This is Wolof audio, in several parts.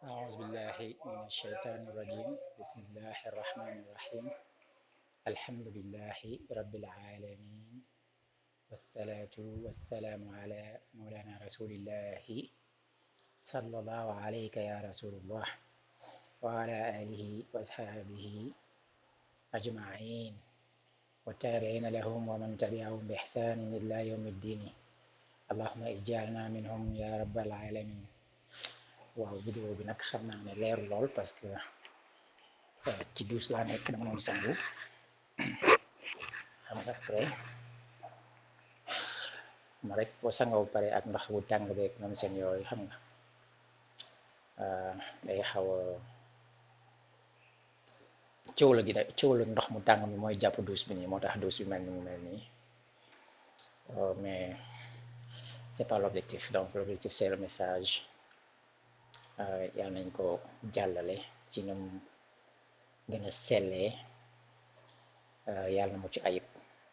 أعوذ بالله من الشيطان الرجيم بسم الله الرحمن الرحيم الحمد لله رب العالمين والصلاة والسلام على مولانا رسول الله صلى الله عليك يا رسول الله وعلى آله وأصحابه أجمعين والتابعين لهم ومن تبعهم بإحسان إلى يوم الدين اللهم اجعلنا منهم يا رب العالمين. waaw vidéo bi nag xam naa ne leeru lool parce que ci douche laa nekk dama doon sangu xam nga après ma rek boo sangoo pare ak ndox bu tàng beeg ñoom seen yooyu xam nga day xaw a cëwla gi da cëwla ndox mu tàng mi mooy jàpp douche bi nii moo tax douche bi mel ni mu mel nii mais c'est pas l'objectif, donc l'objectif c'est le message. Yàlla nañ ko jàllale ci ñoom gën a sellee yàlla na mucc ayib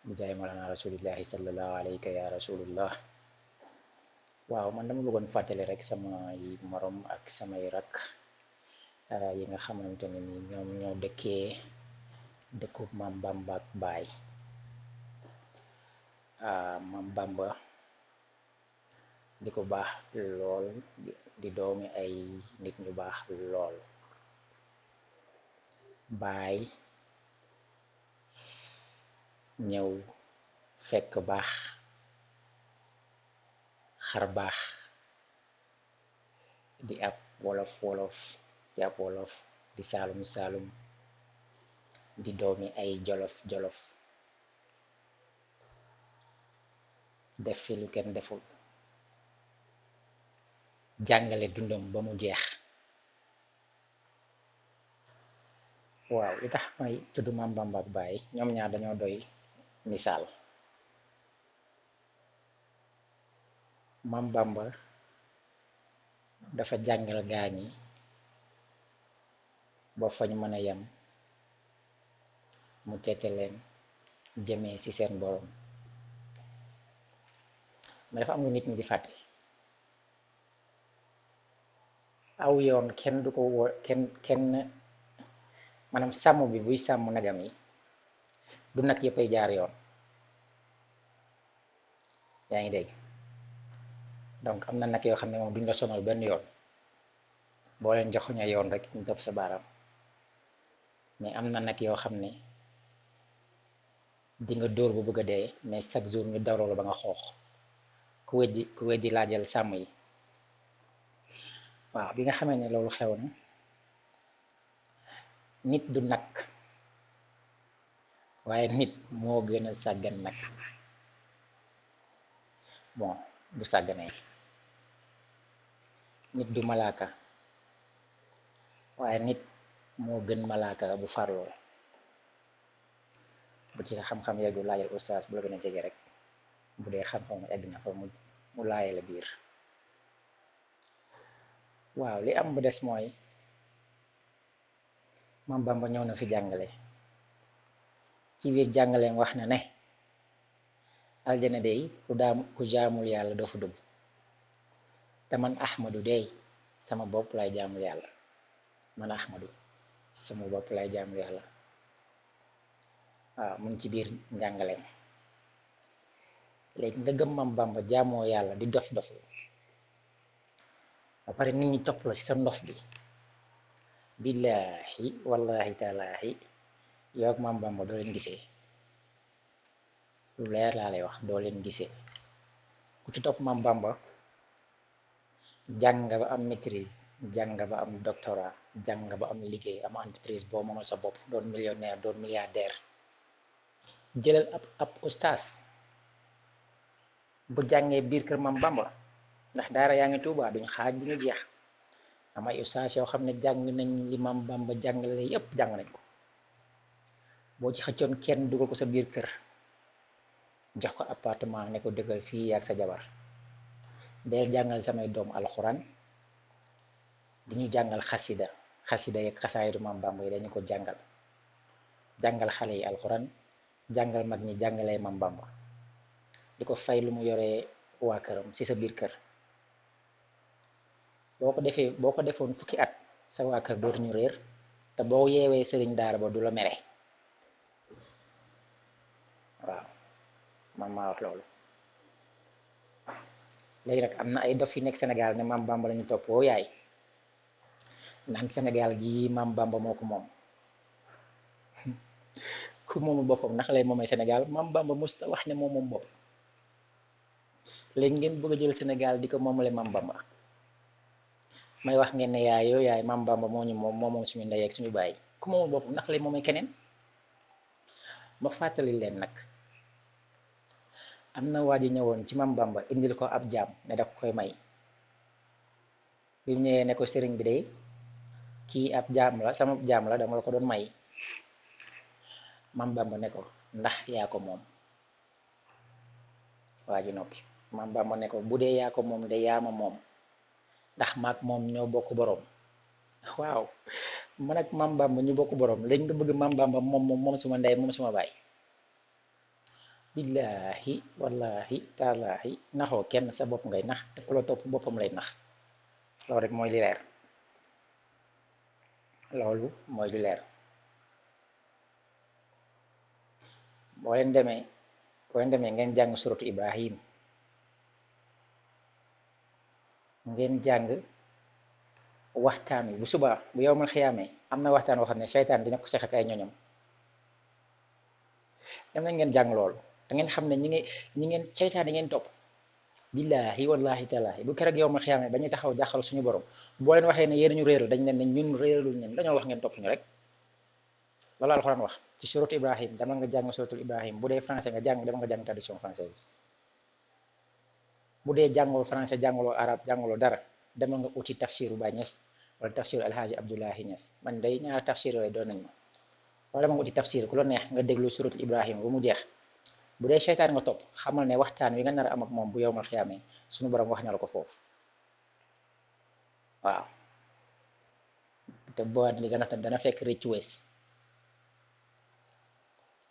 bu jaay malana rasulillahi sallallahu alayka ya rasulullah. waaw man dama bëggoon fàttali rek samay morom ak samay rak yi nga xamante ne ni ñoom ñoo dëkkee dëkkub Maam Bamba ak baay. Maam Bamba di ko baax lool, di doomi ay nit ñu baax lool. baay ñëw fekk baax xar baax di ab wolof di saalum saalum di doomi ay jolof def fi lu kenn deful, jàngale dundam ba mu jeex. waaw li tax may tudd Maam Bamba ak baay, ñoom ñaar dañoo doy misaal. Maam Bamba dafa jàngal gaañi ba fañ mën a yem mu teete leen jëmee ci seen borom. mais dafa am lu nit ñi di fàtte, aw yoon kenn du ko kenn maanaam sàmm bi buy sàmm nagam yi du nag yëppay jaar yoon, yaa ngi dégg. donc am na nag yoo xam ne moom duñ la sonal benn yoon, boo leen joxuña yoon rek ñu topp sa baaraam. mais am na nag yoo xam ne di nga dóor bu bëgg a dee, mais chaque jour ñu dawloo ba nga xoox. ku weddi laajal sàmm yi. waaw bi nga xamee ne loolu xew na, nit du nag, waaye nit moo gën a sàggan nag. bon bu sàgganee, nit du malaaka, waaye nit moo gën malaaka bu farloo. bu ci sa xam-xam yeggu laajal ustaas bu la gën a jege rek, bu dee xam-xam egg na fa mu laaye la biir. waaw li am bu des mooy Maam Bamba ñëw na fi jàngale, ci biir jàngaleem wax na ne aljana dey ku jaamul yàlla doo fa dugg, te man Ahmadu dey sama bopp lay jaamul yàlla, man Ahmadu sama bopp lay jaamul yàlla. waaw mun ci biir njàngaleem. léegi nga gëm Maam Bamba jaamoo yàlla di dof dofu ba pare nit ñi topp la ci sa ndof bi, billaahi wallahi taalaahi yow ak Maam Bamba doo leen gisee. lu leer laa lay wax, doo leen gisee. ku ci topp Maam Bamba jàng nga ba am maîtrise, jàng nga ba am doctorat, jàng nga ba am liggéey, am entreprise boo moomal sa bopp, doon millionnaire, doon milliardaire. jëlal ab ustaas bu jàngee biir kër Maam Bamba, ndax daara yaa ngi Tuubaa duñ xaaj duñu jeex. am ay ustaas yoo xam ne jàng nañ li Maam Bamba jàngale yépp jàng nañ ko. boo ci xëccoon kenn dugal ko sa biir kër, jox ko appartement ne ko dëkkal fii ak sa jabar, del jàngal samay doom alxuraan, di ñu jàngal xasida yeeg xasaayidu Maam Bamba yi dañu ko jàngal xale yi alxuraan, jàngal mag ñi jàngalee Maam Bamba, di ko fay lu mu yoree waa këram ci sa biir kër. boo ko defoon fukki at sa waa kër dootuñu réer te boo yeewee sëriñ daara ba du la mere. waaw man maa wax loolu. léegi nag am na ay dof yu nekk Sénégal ne maam Bamba la ñu topp woo yaay naan Sénégal gii maam Bamba moo ko moom. ku moomu boppam naka lay moomee Sénégal maam Bamba musta wax ne moom moom bopp. léegi ngeen bëgg a jël Sénégal di ko moomale maam Bamba may wax ngeen ne yaay yow yaay maam Bamba moo ñu moom moom suñu ndey ak suñu baay ku moomu boppam naka lay moomee keneen. ma fàttali leen nag am na waa ji ñëwoon ci maam Bamba indil ko ab jaam ne da koy may bi mu ñëwee ne ko sëriñ bi de kii ab jaam la sama jaam la dama la ko doon may maam Bamba ne ko ndax yaa ko moom. waa ji noppi. maam Bamba ne ko bu dee yaa ko moom de yaa ma moom ndax maag moom ñoo bokk boroom. waaw man ak maam Bamba ñu bokk boroom léegi nga bëgg maam Bamba moom suma ndey moom suma baay. billaahi wallaahi taalaahi naxoo kenn sa bopp ngay nax te ku la topp boppam lay nax. loolu rek mooy li leer. loolu mooy li leer. boo leen demee ngeen jàng suratu Ibrahim ngeen jàng waxtaan wi bu subaa bu yow mal xiyaamee am na waxtaan woo xam ne seytaan dina ko seq ak ay ñoñom dem na ngeen jàng loolu da ngeen xam ne ñi ngeen seytaan yi ngeen topp. billaahi wallaahi taalaahi bu keroog yow mal xiyaamee ba ñuy taxaw jàqal suñu borom boo leen waxee ne yéen ñu réeral dañ leen ne ñun réeraluñ leen dañoo wax ngeen topp ñu rek. loolu alxuraan wax ci suratu Ibrahim dama nga jàng suratul Ibrahim bu dee français nga jàng dama nga jàng traduction française bu dee jàngoo français jàngaloo arab jàngaloo dara dama nga uti tafsiru Baay Ñas wala tafsiru Alhaaji Abdullahi Ñas man day ñaar tafsir yooyu doon nañ ma wala dama nga uti tafsir ku la neex nga déglu suratul Ibrahim bu mu jeex bu dee seytaan nga topp xamal ne waxtaan wi nga nar a am ak moom bu yowmal xiyaamee suñu borom wax na la ko foofu. waaw te boo li gën a tam dana fekk rëccu wees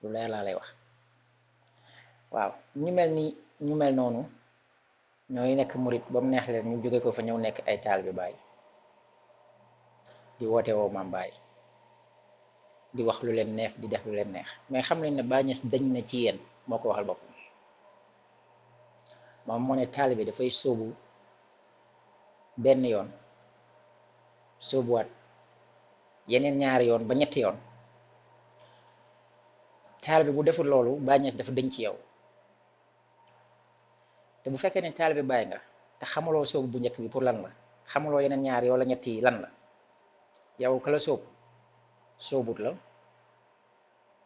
lu leer laa lay wax. waaw ñu mel noonu ñooy nekk murit ba mu neex leen ñu jóge ko fa ñëw nekk ay taalibe Baay di woote woo maam Baay di wax lu leen neex di def lu leen neex mais xam leen ne Baay Ñas dañ na ci yéen moo ko waxal boppam moom moo ne taalibe dafay sóobu benn yoon sóobuwaat yeneen ñaari yoon ba ñetti yoon taalibe bu deful loolu Baay Ñas dafa dëñ ci yow. te bu fekkee ne taalibe Baay nga te xamuloo sóobu bu njëkk bi pour lan la xamuloo yeneen ñaari wala ñett yi lan la yow ka la sóobut la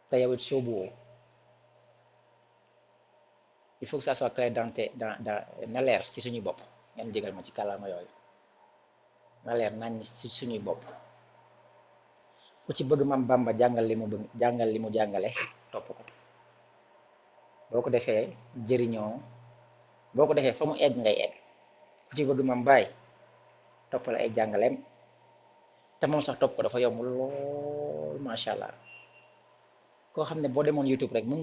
te yow it sóobuwoo. il faut que ça soit clair dans na leer ci suñuy bopp ngeen jégal ma ci kàllaama yooyu na leer nañ ci suñuy bopp. ku ci bëgg maam Bamba jàngal li mu bëgg jàngal li mu jàngale topp ko boo ko defee jëriñoo. boo ko defee fa mu egg ngay egg ku ci bëgg maam Baay toppal ay jàngaleem te moom sax topp ko dafa yomb lool macha allah. koo xam ne boo demoon YouTube rek mën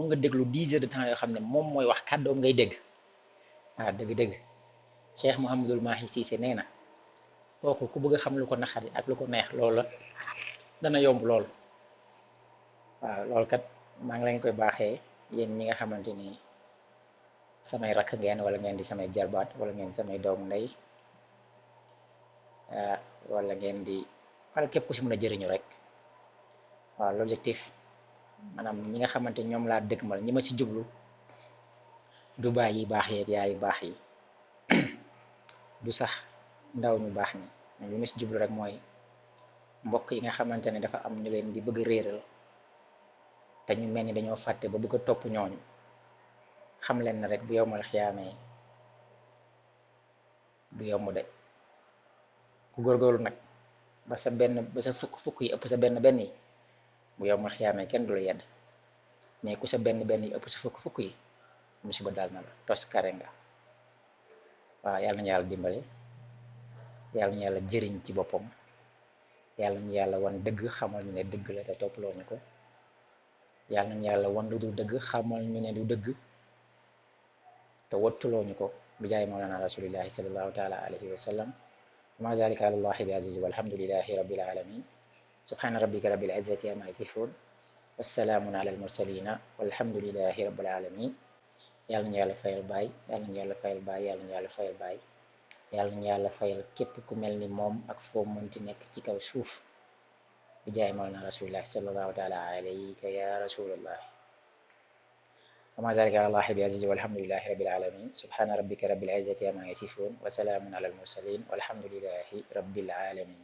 nga déglu 10 heures de temps yoo xam ne moom mooy wax kàddoom ngay dégg. dëgg-dëgg Cheikh Mouhamadul Mahi Cissé nee na kooku ku bëgg a xam lu ko naxari ak lu ko neex loolu la dana yomb lool. waaw loolu kat maa ngi leen koy baaxee yéen ñi nga xamante ni samay rakk ngeen wala ngeen di samay jarbaat wala ngeen samay doomu ndey wala ngeen di wala képp ku si mën a jëriñu rek. waaw l'objectif maanaam ñi nga xamante ñoom laa dëgmal ñi ma si jublu du baay yi baax yeeg yaay yu baax yi du sax ndaw ñu baax ñi li ma si jublu rek mooy mbokk yi nga xamante ne dafa am ñu leen di bëgg réeral te ñu mel ni dañoo fàtte ba bëgg a topp ñooñu xam leen na rek bu yowmal xiyaamee du yomb de ku góorgóorlu nag ba sa fukk yi ëpp sa benn yi bu yowmal xiyaamee kenn du la yedd mais ku sa benn yi ëpp sa fukk yi musiba daal na la tos kare nga. waaw yàlla ñu yàlla dimbale yàlla ñu yàlla jëriñ ci boppam yàlla ñu yàlla wan dëgg xamal ñu ne dëgg la te topploo ñu ko yàlla ñu yàlla wan lu dul dëgg xamal ñu ne du dëgg te wattuloo ñu ko bi jaay mawlana rasulillahi sallallahu taala alayhi wa sallam وما ذلك على الله بعزيز والحمد لله رب العالمين سبحان ربك رب العزة عما يصفون والسلام على المرسلين والحمد لله رب العالمين yàlla ñu yàlla fayal baay yàlla ñu yàlla fayal baay yàlla ñu yàlla fayal baay yàlla ñu yàlla fayal képp ku mel ni moom ak foo mënti nekk ci kaw suuf bi jaay mawlana rasulillah sallallahu taala alayka ya rasulallah wa ma zalika ala allahi bi aziz walhamdulillahi rabbil alamin subhana rabbika rabbil izzati amma yasifun wa salamun ala al mursalin walhamdulillahi rabbil alamin